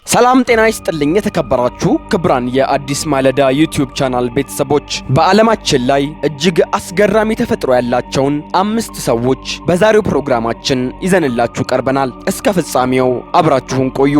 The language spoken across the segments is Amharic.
ሰላም ጤና ይስጥልኝ። የተከበራችሁ ክቡራን የአዲስ ማለዳ YouTube channel ቤተሰቦች፣ በዓለማችን ላይ እጅግ አስገራሚ ተፈጥሮ ያላቸውን አምስት ሰዎች በዛሬው ፕሮግራማችን ይዘንላችሁ ቀርበናል። እስከ ፍጻሜው አብራችሁን ቆዩ።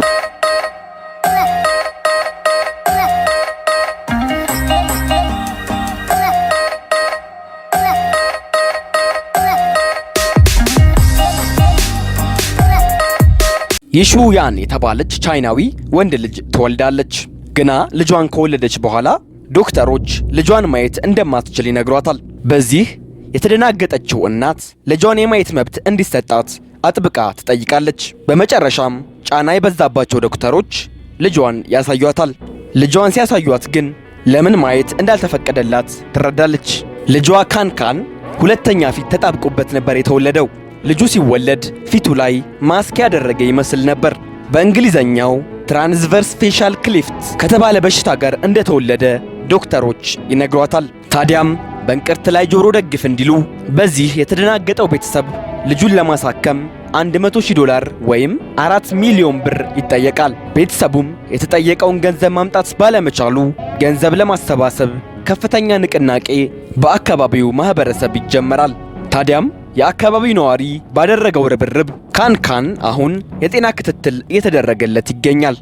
ይሹያን የተባለች ቻይናዊ ወንድ ልጅ ትወልዳለች። ግና ልጇን ከወለደች በኋላ ዶክተሮች ልጇን ማየት እንደማትችል ይነግሯታል። በዚህ የተደናገጠችው እናት ልጇን የማየት መብት እንዲሰጣት አጥብቃ ትጠይቃለች። በመጨረሻም ጫና የበዛባቸው ዶክተሮች ልጇን ያሳዩአታል። ልጇን ሲያሳዩአት ግን ለምን ማየት እንዳልተፈቀደላት ትረዳለች። ልጇ ካንካን ሁለተኛ ፊት ተጣብቆበት ነበር የተወለደው። ልጁ ሲወለድ ፊቱ ላይ ማስክ ያደረገ ይመስል ነበር። በእንግሊዘኛው transverse facial cleft ከተባለ በሽታ ጋር እንደተወለደ ዶክተሮች ይነግሯታል። ታዲያም በእንቅርት ላይ ጆሮ ደግፍ እንዲሉ በዚህ የተደናገጠው ቤተሰብ ልጁን ለማሳከም 100,000 ዶላር ወይም 4 ሚሊዮን ብር ይጠየቃል። ቤተሰቡም የተጠየቀውን ገንዘብ ማምጣት ባለመቻሉ ገንዘብ ለማሰባሰብ ከፍተኛ ንቅናቄ በአካባቢው ማህበረሰብ ይጀመራል። ታዲያም የአካባቢው ነዋሪ ባደረገው ርብርብ ካንካን አሁን የጤና ክትትል እየተደረገለት ይገኛል።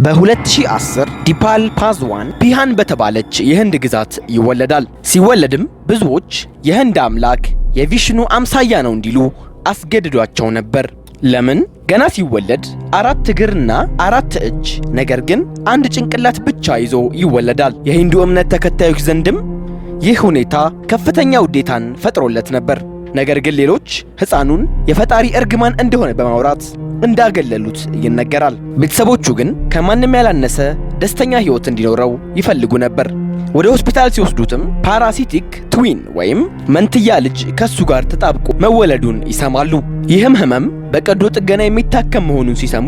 በ2010 ዲፓል ፓዝዋን ቢሃን በተባለች የህንድ ግዛት ይወለዳል። ሲወለድም ብዙዎች የህንድ አምላክ የቪሽኑ አምሳያ ነው እንዲሉ አስገድዷቸው ነበር። ለምን? ገና ሲወለድ አራት እግርና አራት እጅ ነገር ግን አንድ ጭንቅላት ብቻ ይዞ ይወለዳል። የሂንዱ እምነት ተከታዮች ዘንድም ይህ ሁኔታ ከፍተኛ ውዴታን ፈጥሮለት ነበር። ነገር ግን ሌሎች ሕፃኑን የፈጣሪ እርግማን እንደሆነ በማውራት እንዳገለሉት ይነገራል። ቤተሰቦቹ ግን ከማንም ያላነሰ ደስተኛ ሕይወት እንዲኖረው ይፈልጉ ነበር። ወደ ሆስፒታል ሲወስዱትም parasitic twin ወይም መንትያ ልጅ ከሱ ጋር ተጣብቆ መወለዱን ይሰማሉ። ይህም ህመም በቀዶ ጥገና የሚታከም መሆኑን ሲሰሙ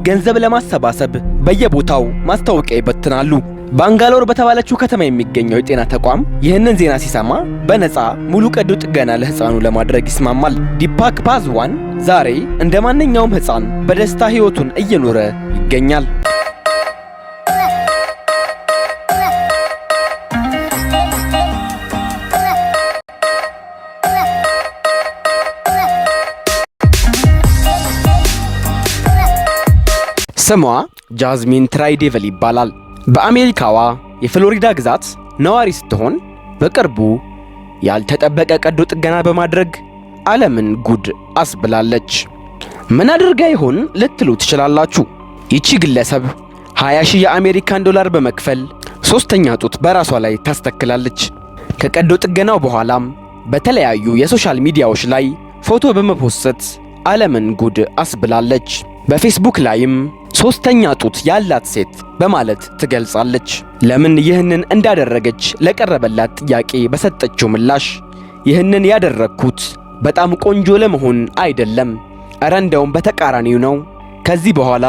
ገንዘብ ለማሰባሰብ በየቦታው ማስታወቂያ ይበትናሉ። ባንጋሎር በተባለችው ከተማ የሚገኘው የጤና ተቋም ይህንን ዜና ሲሰማ በነፃ ሙሉ ቀዶ ጥገና ለህፃኑ ለማድረግ ይስማማል። ዲፓክ ፓዝዋን ዛሬ እንደ ማንኛውም ህፃን በደስታ ህይወቱን እየኖረ ይገኛል። ስሟ ጃዝሚን ትራይዴቨል ይባላል። በአሜሪካዋ የፍሎሪዳ ግዛት ነዋሪ ስትሆን በቅርቡ ያልተጠበቀ ቀዶ ጥገና በማድረግ ዓለምን ጉድ አስብላለች። ምን አድርጋ ይሆን ልትሉ ትችላላችሁ። ይቺ ግለሰብ 20 ሺህ የአሜሪካን ዶላር በመክፈል ሶስተኛ ጡት በራሷ ላይ ታስተክላለች። ከቀዶ ጥገናው በኋላም በተለያዩ የ social ሚዲያዎች ላይ ፎቶ በመፖሰት ዓለምን ጉድ አስብላለች። በፌስቡክ ላይም ሶስተኛ ጡት ያላት ሴት በማለት ትገልጻለች። ለምን ይህንን እንዳደረገች ለቀረበላት ጥያቄ በሰጠችው ምላሽ ይህንን ያደረግኩት በጣም ቆንጆ ለመሆን አይደለም፣ እረ እንደውም በተቃራኒው ነው። ከዚህ በኋላ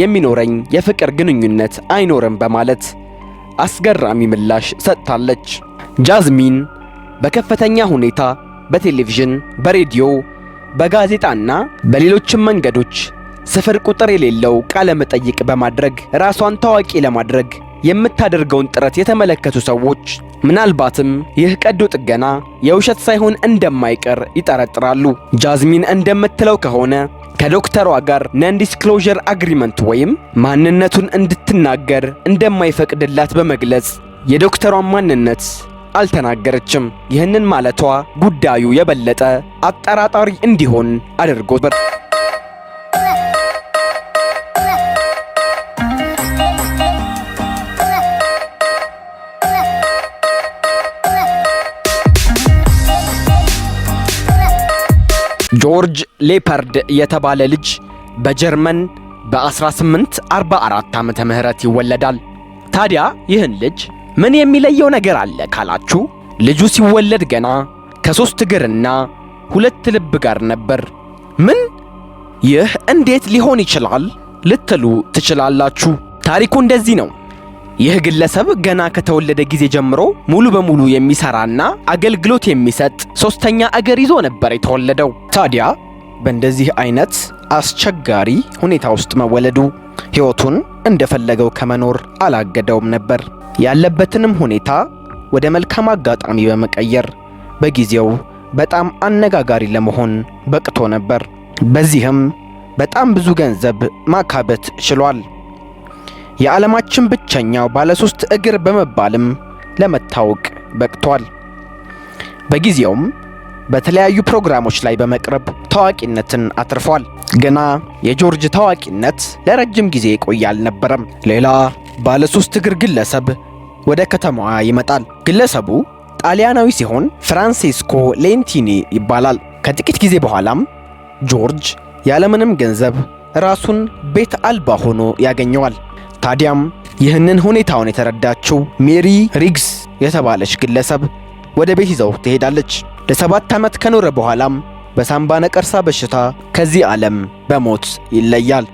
የሚኖረኝ የፍቅር ግንኙነት አይኖርም በማለት አስገራሚ ምላሽ ሰጥታለች። ጃዝሚን በከፍተኛ ሁኔታ በቴሌቪዥን፣ በሬዲዮ፣ በጋዜጣና በሌሎችም መንገዶች ስፍር ቁጥር የሌለው ቃለ መጠይቅ በማድረግ ራሷን ታዋቂ ለማድረግ የምታደርገውን ጥረት የተመለከቱ ሰዎች ምናልባትም ይህ ቀዶ ጥገና የውሸት ሳይሆን እንደማይቀር ይጠረጥራሉ። ጃዝሚን እንደምትለው ከሆነ ከዶክተሯ ጋር non-disclosure agreement ወይም ማንነቱን እንድትናገር እንደማይፈቅድላት በመግለጽ የዶክተሯን ማንነት አልተናገረችም። ይህንን ማለቷ ጉዳዩ የበለጠ አጠራጣሪ እንዲሆን አድርጎት ጆርጅ ሌፐርድ የተባለ ልጅ በጀርመን በ1844 ዓመተ ምህረት ይወለዳል። ታዲያ ይህን ልጅ ምን የሚለየው ነገር አለ ካላችሁ፣ ልጁ ሲወለድ ገና ከሶስት እግርና ሁለት ልብ ጋር ነበር። ምን ይህ እንዴት ሊሆን ይችላል ልትሉ ትችላላችሁ። ታሪኩ እንደዚህ ነው። ይህ ግለሰብ ገና ከተወለደ ጊዜ ጀምሮ ሙሉ በሙሉ የሚሰራና አገልግሎት የሚሰጥ ሶስተኛ እግር ይዞ ነበር የተወለደው። ታዲያ በእንደዚህ አይነት አስቸጋሪ ሁኔታ ውስጥ መወለዱ ሕይወቱን እንደፈለገው ከመኖር አላገደውም ነበር። ያለበትንም ሁኔታ ወደ መልካም አጋጣሚ በመቀየር በጊዜው በጣም አነጋጋሪ ለመሆን በቅቶ ነበር። በዚህም በጣም ብዙ ገንዘብ ማካበት ችሏል። የዓለማችን ብቸኛው ባለሶስት እግር በመባልም ለመታወቅ በቅቷል። በጊዜውም በተለያዩ ፕሮግራሞች ላይ በመቅረብ ታዋቂነትን አትርፏል። ገና የጆርጅ ታዋቂነት ለረጅም ጊዜ የቆየ አልነበረም። ሌላ ባለሶስት እግር ግለሰብ ወደ ከተማዋ ይመጣል። ግለሰቡ ጣሊያናዊ ሲሆን ፍራንሴስኮ ሌንቲኒ ይባላል። ከጥቂት ጊዜ በኋላም ጆርጅ ያለምንም ገንዘብ ራሱን ቤት አልባ ሆኖ ያገኘዋል። ታዲያም ይህንን ሁኔታውን የተረዳችው ሜሪ ሪግስ የተባለች ግለሰብ ወደ ቤት ይዘው ትሄዳለች። ለ7 ዓመት ከኖረ በኋላም በሳምባ ነቀርሳ በሽታ ከዚህ ዓለም በሞት ይለያል።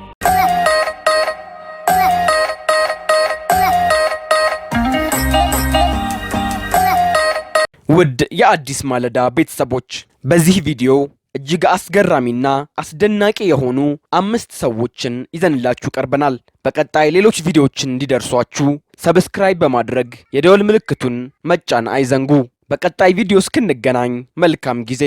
ውድ የአዲስ ማለዳ ቤተሰቦች፣ በዚህ ቪዲዮ እጅግ አስገራሚና አስደናቂ የሆኑ አምስት ሰዎችን ይዘንላችሁ ቀርበናል። በቀጣይ ሌሎች ቪዲዮዎችን እንዲደርሷችሁ subscribe በማድረግ የደወል ምልክቱን መጫን አይዘንጉ። በቀጣይ ቪዲዮ እስክንገናኝ መልካም ጊዜ።